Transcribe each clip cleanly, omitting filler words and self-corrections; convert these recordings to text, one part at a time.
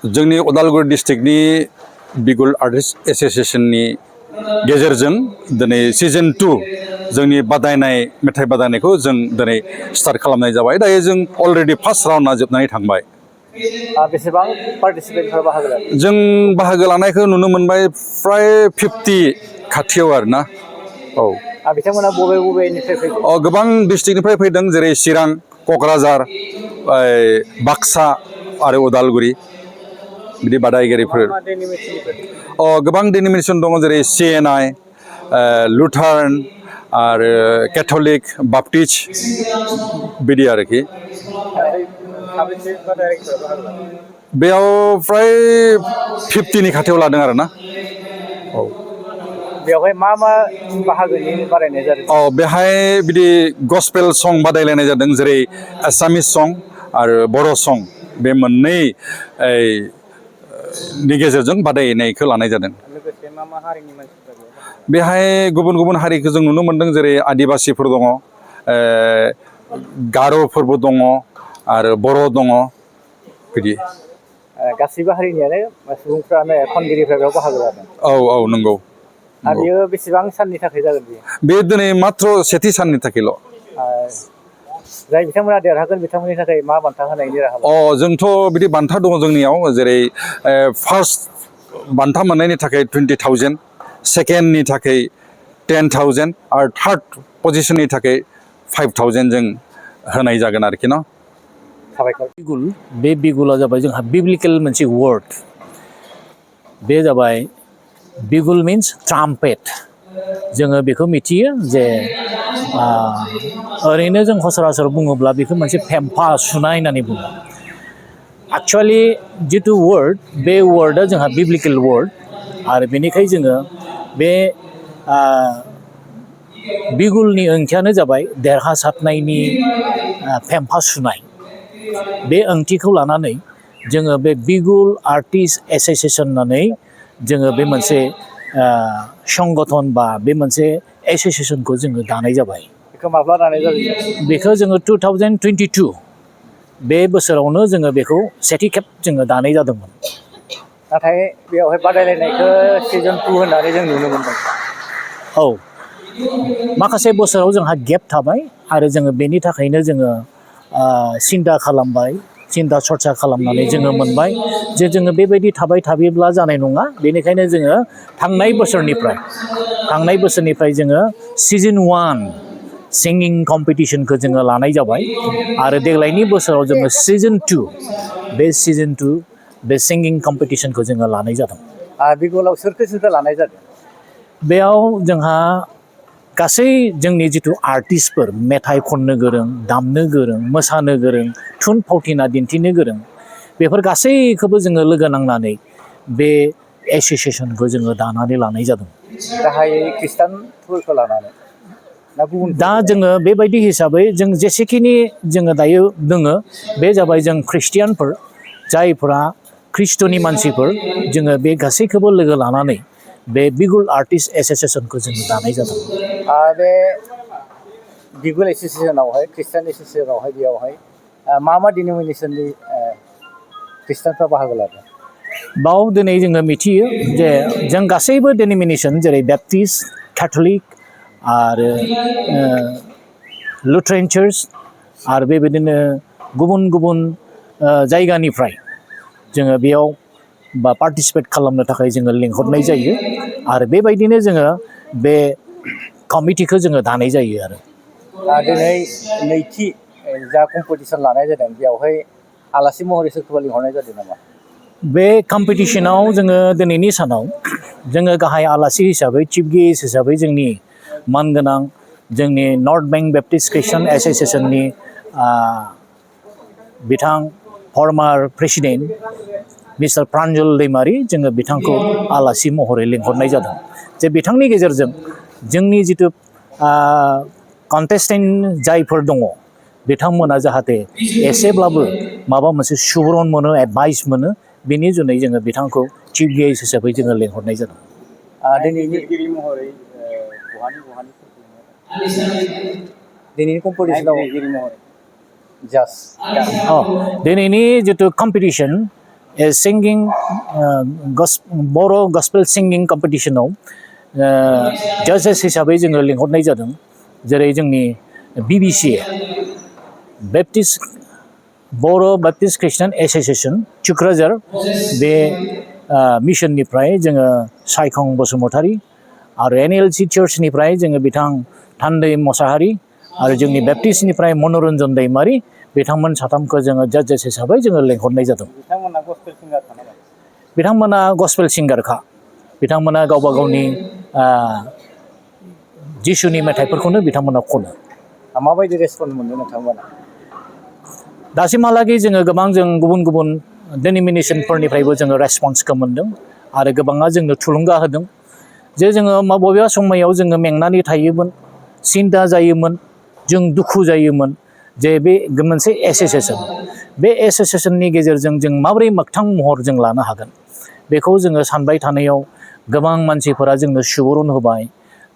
जोंनि उदालगुरि डिस्ट्रिक्टनि बिगुल आर्टिस्ट एस'सिएशननि गेजेरजों दिनै सिजन 2 जोंनि बादायनाय मेथाइ बादायनायखौ जों दिनै स्टार्ट खालामनाय जाबाय। दायो जों अलरेडि फार्स्ट राउन्डआ जोबनानै थांबाय। बेसेबां पार्टिसिपेन्टफोरा बाहागो लादों? जों बाहागो लानायखौ नुनो मोनबाय फ्राय 50 खाथियाव आरोना। औ बिथांमोना बबेनिफ्राय फैदों? गोबां डिस्ट्रिक्टनिफ्राय फैदों, जेरै चिरां, क'क्राझार, बाक्सा आरो उदालगुरि बिदि बादायगिरिफोर। गोबां डिनोमिनेसन दङ, जेरै CNI, लुथारन आरो केथलिक, बाप्टिस्ट बिदि आरोखि। बेयाव फ्राय 50नि खाथियाव लादों आरोना। औ बेवहाय मा बाहागोनि बादायनाय जादों? बेहाय बिदि गस्पेल सं बादायलायनाय जादों, जेरै एसामिस सं आरो बर' सं, बे मोननै नि गेजेरजों बादायनायखौ लानाय जादों। लोगोसे मा हारिनि मानसिफोर? बेहाय गुबुन गुबुन हारिखौ जों नुनो मोनदों, जेरै आदिबासिफोर दङ, गार'फोरबो दङ आरो बर' दङ बिदि। गासैबो हारिनियानो सुबुंफ्रानो खनगिरिफ्रा बेयाव बाहागो लादों। औ नंगौ। बेयो बेसेबां साननि थाखाय जागोन बेयो? बे दिनै मात्र सेथि साननि थाखायल'। जाय बिथांमोना देरहागोन बिथांमोननि थाखाय मा बान्था होनायनि राहा? जोंथ' बिदि बान्था दङ जोंनियाव, जेरै फार्स्ट बान्था मोननायनि थाखाय 20,000, सेकेन्डनि थाखाय 10,000 आरो थार्ड पजिशननि थाखाय 5,000 जों होनाय जागोन आरोखि न'। बिगुल, बे बिगुला जाबाय जोंहा बिब्लिकेल मोनसे वर्ड। बे जाबाय बिगुल मिन्स ट्राम्पेट। जोङो बेखौ मिथियो जे ओरैनो जों सरासर बुङोब्ला बेखौ मोनसे फेम्फा सुनाय होननानै बुङो। एक्चुवेलि जिथु वर्ड, बे वर्डआ जोंहा बिब्लिकेल वर्ड आरो बेनिखाय जोङो बे बिगुलनि ओंथियानो जाबाय देरहासारनायनि फेम्फा सुनाय। बे ओंथिखौ लानानै जोङो बे बिगुल आर्टिस्ट एस'सिएशन होननानै जोङो बे मोनसे संगठन बा बे मोनसे एस'सिएशनखौ जोङो दानाय जाबाय। बेखौ माब्ला दानाय जादों? बेखौ जोङो 2022 बे बोसोरावनो जोङो बेखौ सेथि खेब जोङो दानाय जादोंमोन। नाथाय बेवहाय बादायलायनायखौ सिजन 2 होननानै जों नुनो मोनदों। औ, माखासे बोसोराव जोंहा गेप थाबाय आरो जोङो बेनि थाखायनो जोङो सिन्था खालामबाय, सिन्था सरसा खालामनानै जोङो मोनबाय जे जोङो बेबायदि थाबाय थायोब्ला जानाय नङा। बेनिखायनो जोङो थांनाय बोसोरनिफ्राय जोङो सिजन 1 सिंगिं कम्पिटिसनखौ जोङो लानाय जाबाय आरो देग्लायनि बोसोराव जोङो सिजन 2 बे सिंगिं कम्पिटिसनखौ जोङो लानाय जादों। बिगुलाव सोरखौ लानाय जादों? बेयाव जोंहा गासै जोंनि जिथु आर्टिस्टफोर, मेथाइ खननो गोरों, दामनो गोरों, मोसानो गोरों, थुनफावथिना दिन्थिनो गोरों, बेफोर गासैखौबो जोङो लोगो नांनानै बे एस'सिएशनखौ जोङो दानानै लानाय जादों। गाहायै खृष्टानफोरखौ लानानै ना गुबुन? दा जोङो बेबायदि हिसाबै जों जेसेखिनि जोङो दायो दोङो, बे जाबाय जों ख्रिस्टियानफोर, जायफोरा ख्रिस्ट'नि मानसिफोर, जोङो बे गासैखौबो लोगो लानानै बे बिगुल आर्टिस्ट एस'सिएशनखौ जोङो दानाय जादों। बे बिगुल एस'सिएशनावहाय, खृष्टान एस'सिएशनावहाय, बेयावहाय मा डिनोमिनेसननि खृष्टानफ्रा बाहागो लादों? बाव दिनै जोङो मिथियो जे जों गासैबो डिनोमिनेसन, जेरै बेप्टिस्ट, केथलिक आरो लुथारेन चार्च आरो बेबायदिनो गुबुन गुबुन जायगानिफ्राय जोङो बेयाव पार्टिसिपेट खालामनो थाखाय जोङो लिंहरनाय जायो आरो बेबायदिनो जोङो बे कमिटिखौ जोङो दानाय जायो आरो। दिनै नैथि जा कम्पिटिसन लानाय जादों, बेयावहाय आलासि महरै सोरखौबा लिंहरनाय जादों नामा? बे कम्पिटिसनाव जोङो दिनैनि सानाव जोङो गाहाय आलासि हिसाबै, चिफ गेस्ट हिसाबै जोंनि मानगोनां जोंनि नर्थ बेंक बेप्टिस्ट ख्रिस्टान एस'सिएशननि बिथां फर्मार प्रेसिडेन्ट मिस्टार प्रान्जल दैमारि, जोङो बिथांखौ आलासि महरै लिंहरनाय जादों। जे बिथांनि गेजेरजों जोंनि जिथु कन्टेस्टेन्ट जायफोर दङ, बिथांमोना जाहाथे एसेब्लाबो माबा मोनसे सुबुरुन मोनो, एडभाइस मोनो, बेनि जुनै जोङो बिथांखौ चिफ गेस्ट हिसाबै जोङो लिंहरनाय जादों। दिनैनि महरै दिनैनि कम्पिटिसनाव जास्ट दिनैनि जिथु कम्पिटिसन, सिंगिं बर' गस्पेल सिंगिं कम्पिटिसनाव जाजेस हिसाबै जोङो लिंहरनाय जादों जेरै जोंनि BBC बर' बाप्टिस्ट ख्रिस्टियान एस'सिएशन थुक्राझार बे मिशननिफ्राय जोङो सायखं बसुमतारी आरो NLC चार्चनिफ्राय जोङो बिथां थान्दै मोसाहारि आरो जोंनि बेप्टिस्टनिफ्राय मनरन्जन दैमारि बिथांमोन साथामखौ जोङो जाजेस हिसाबै जोङो लिंहरनाय जादों। बिथांमोना गस्पेल सिंगार थानांगोन। बिथांमोना गस्पेल सिंगारखा बिथांमोना गावबा गावनि जिसुनि मेथाइफोरखौनो बिथांमोना खनो। माबायदि रेसपन्स मोनदों नोंथांमोना? दासिमहालागै जोङो गोबां जों गुबुन गुबुन डेनिमिनेसनफोरनिफ्रायबो जोङो रेसपन्सखौ मोनदों आरो गोबाङा जोंनो थुलुंगा होदों जे जोङो बबेबा समायाव जोङो मेंनानै थायोमोन, सिन्था जायोमोन, जों दुखु जायोमोन जे बे मोनसे एस'सिएशन बे एस'सिएशननि गेजेरजों जों माबोरै मोगथां महर जों लानो हागोन बेखौ जोङो सानबाय थानायाव गोबां मानसिफोरा जोंनो सुबुरुन होबाय,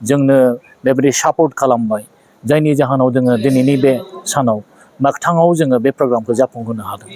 जोंनो बेबायदि सापर्ट खालामबाय जायनि जाहोनाव जोङो दिनैनि बे सानाव मोगथाङाव जोङो बे प्रग्रामखौ जाफुंहोनो हादों।